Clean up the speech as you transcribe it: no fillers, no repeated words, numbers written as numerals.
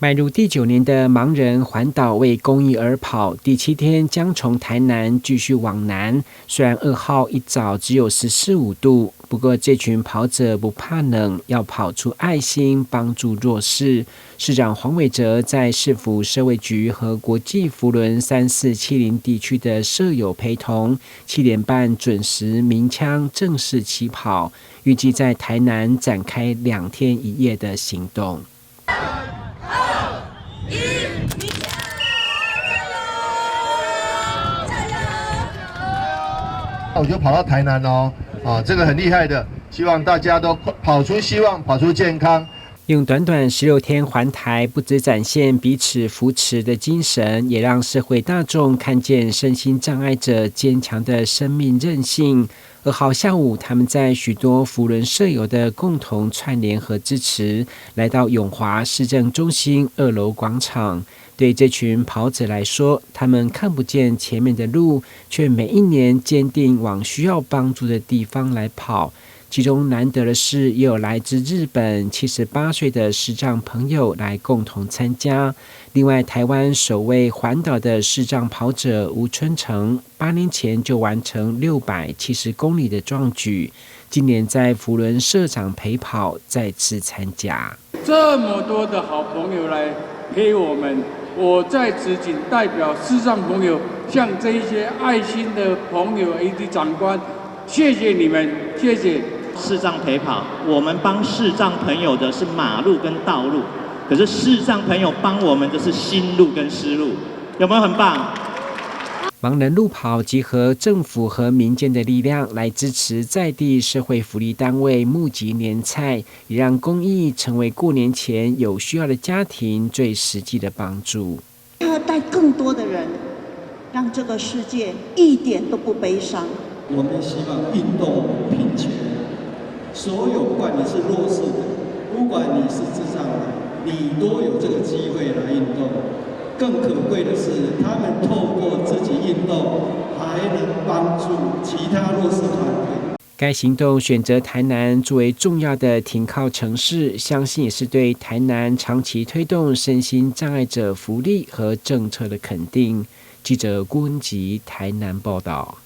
邁入第九年的盲人環島為公益而跑，第七天將從台南繼續往南。雖然2號一早只有十四五度，不過這群跑者不怕冷，要跑出愛心，幫助弱勢。市長黃偉哲在市府社衛局和國際扶輪3470地區的社友陪同，7點半準時鳴槍正式起跑，預計在台南展開2天1夜的行動。一，加油！加油！我就跑到台南哦，啊，這個很厲害的，希望大家都跑出希望，跑出健康。用短短16天環台，不只展現彼此扶持的精神，也讓社會大眾看見身心障礙者堅強的生命韌性。2號下午，他們在許多扶輪社友的共同串聯和支持，來到永華市政中心2樓廣場。對這群跑者來說，他們看不見前面的路，卻每一年堅定往需要幫助的地方來跑。其中難得的是，也有來自日本78歲的視障朋友來共同參加。另外，台灣首位環島的視障跑者吳春成，8年前就完成670公里的壯舉，今年在扶輪社長陪跑，再次參加。這麼多的好朋友來陪我們，我在此謹代表視障朋友，向這一些愛心的朋友以及長官，謝謝你們，謝謝。視障陪跑，我們幫視障朋友的是馬路跟道路，可是視障朋友幫我們的是心路跟思路，有沒有很棒？盲人路跑集合政府和民間的力量來支持在地社會福利單位募集年菜，也讓公益成為過年前有需要的家庭最實際的幫助。要帶更多的人，讓這個世界一點都不悲傷。我們希望運動平權。所有不管你是弱勢的，不管你是智障的，你都有這個機會來運動。更可貴的是，他們透過自己運動，還能幫助其他弱勢團體。該行動選擇台南作為重要的停靠城市，相信也是對台南長期推動身心障礙者福利和政策的肯定。記者郭文吉台南報道。